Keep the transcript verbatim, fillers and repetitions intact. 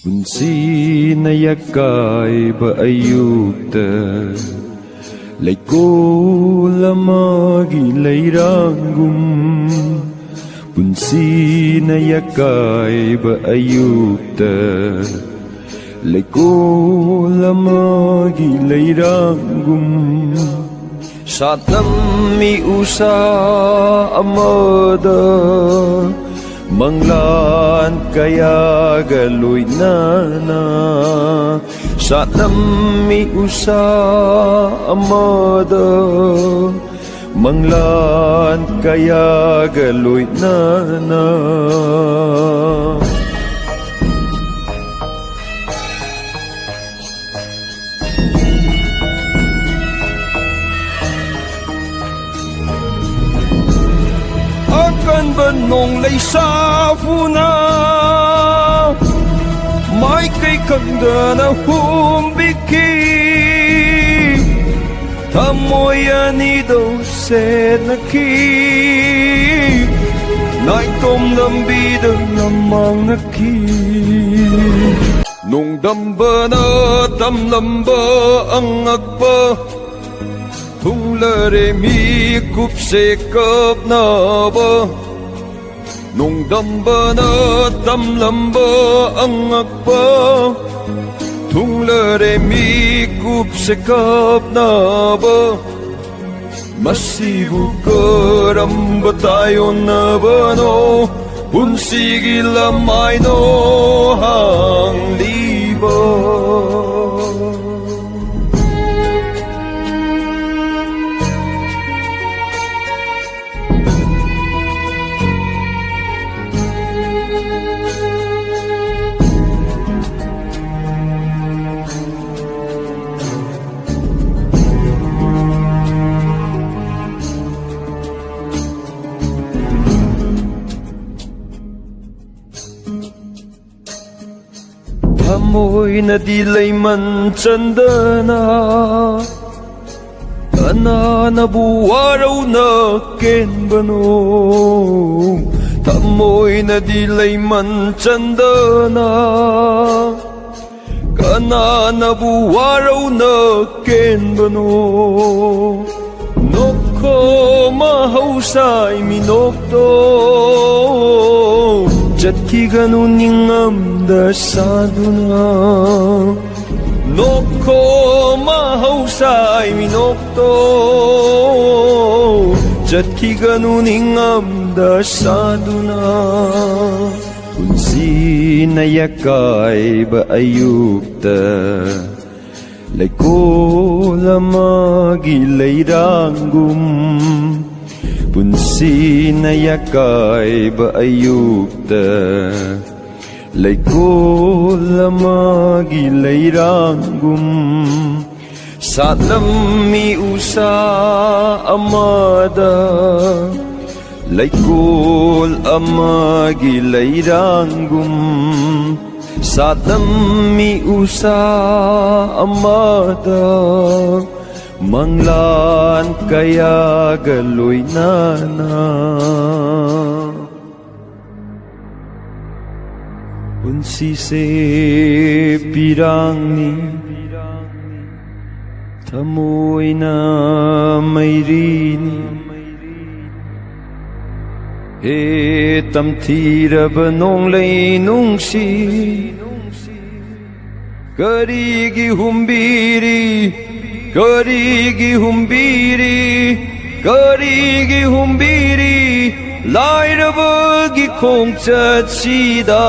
ꯄꯨꯟꯁꯤꯅ ꯌꯥꯀꯥꯏꯕ ꯑꯌꯨꯛꯇ ꯂꯩꯀꯣꯜ ꯑꯃꯒꯤ ꯂꯩꯔꯥꯡꯒꯨꯝ, ꯄꯨꯟꯁꯤꯅ ꯌꯥꯀꯥꯏꯕ ꯑꯌꯨꯛꯇ ꯂꯩꯀꯣꯜ ꯑꯃꯒꯤ ꯂꯩꯔꯥꯡꯒꯨꯝ, ꯁꯥꯠꯂꯝꯃꯤ ꯎꯁꯥ ꯑꯃꯗ ꯃꯪꯂꯥꯟ ꯀꯌꯥꯒ ꯂꯣꯏꯅꯅ, ꯁꯥꯠꯂꯝꯃꯤ ꯎꯁꯥ ꯑꯃꯗ ꯃꯪꯂꯥꯟ ꯀꯌꯥꯒ ꯂꯣꯏꯅꯅ꯫ ꯑꯀꯟꯕ ꯅꯣꯡꯂꯩ ꯁꯥꯐꯨꯅ ꯃꯥꯏꯀꯩ ꯈꯪꯗꯅ ꯍꯨꯝꯕꯤꯈꯤ꯫ ꯊꯃꯣꯏ ꯑꯅꯤꯗꯣ ꯁꯦꯠꯅꯈꯤ꯫ ꯅꯥꯏꯇꯣꯝ ꯂꯝꯕꯤꯗ ꯂꯝꯃꯥꯡꯅꯈꯤ꯫ ꯅꯣꯡꯗꯝꯕꯅ ꯇꯝꯂꯝꯕ ꯑꯉꯛꯄ ꯊꯨꯡꯂꯔꯦ ꯃꯤꯀꯨꯞꯁꯦ ꯀꯞꯅꯕ꯫ ꯅꯣꯡꯗꯝꯕꯅ ꯇꯝꯂꯝꯕ ꯑꯉꯛꯄ ꯊꯨꯡꯂꯔꯦ ꯃꯤꯀꯨꯞꯁꯦ ꯀꯞꯅꯕ꯫ ꯃꯁꯤꯕꯨ ꯀꯔꯝꯕ ꯇꯥꯏꯑꯣꯟꯅꯕꯅꯣ ꯄꯨꯟꯁꯤꯒꯤ ꯂꯃꯥꯏꯅꯣ ꯍꯥꯡꯂꯤꯕ? ꯊꯃꯣꯏꯅꯗꯤ ꯂꯩꯃꯟ ꯆꯟꯗꯅ ꯀꯅꯥꯅꯕꯨ ꯋꯥꯔꯧꯅ ꯀꯦꯟꯕꯅꯣ? ꯊꯃꯣꯏꯅꯗꯤ ꯂꯩꯃꯟ ꯆꯟꯗꯅ ꯀꯅꯥꯅꯕꯨ ꯋꯥꯔꯧꯅ ꯀꯦꯟꯕꯅꯣ? ꯅꯣꯛꯈꯣ ꯃꯍꯧꯁꯥꯏ ꯃꯤꯅꯣꯛꯇꯣ, ꯆꯠꯈꯤꯒꯅꯨ ꯅꯤꯡꯉꯝꯗ ꯁꯥꯗꯨꯅ꯫ ꯅꯣꯛꯈꯣ ꯃꯍꯧꯁꯥꯏ ꯃꯤꯅꯣꯛꯇꯣ, ꯆꯠꯈꯤꯒꯅꯨ ꯅꯤꯡꯉꯝꯗ ꯁꯥꯗꯨꯅ꯫ ꯄꯨꯟꯁꯤꯅ ꯌꯥꯀꯥꯏꯕ ꯑꯌꯨꯛꯇ ꯂꯩꯀꯣꯜ ꯑꯃꯒꯤ ꯂꯩꯔꯥꯡꯒꯨꯝ, ꯄꯨꯟꯁꯤꯅ ꯌꯥꯀꯥꯏꯕ ꯑꯌꯨꯛꯇ ꯂꯩꯀꯣꯜ ꯑꯃꯒꯤ ꯂꯩꯔꯥꯡꯒꯨꯝ ꯁꯥꯠꯂꯝꯃꯤ ꯎꯁꯥ ꯑꯃꯗ, ꯂꯩꯀꯣꯜ ꯑꯃꯒꯤ ꯂꯩꯔꯥꯡꯒꯨꯝ ꯁꯥꯠꯂꯝꯃꯤ ꯎꯁꯥ ꯑꯃꯗ, ꯃꯪꯂꯥꯟ ꯀꯌꯥꯒ ꯂꯣꯏꯅꯅ꯫ ꯄꯨꯟꯁꯤꯁꯦ ꯄꯤꯔꯥꯡꯅꯤ, ꯊꯃꯣꯏꯅ ꯃꯩꯔꯤꯅꯤ꯫ ꯍꯦ ꯇꯝꯊꯤꯔꯕ ꯅꯣꯡꯂꯩ ꯅꯨꯡꯁꯤ, ꯀꯔꯤꯒꯤ ꯍꯨꯝꯕꯤꯔꯤ? ꯀꯔꯤꯒꯤ ꯍꯨꯝꯕꯤꯔꯤ? ꯀꯔꯤꯒꯤ ꯍꯨꯝꯕꯤꯔꯤ? ꯂꯥꯏꯔꯕꯒꯤ ꯈꯣꯡꯆꯠꯁꯤꯗ꯫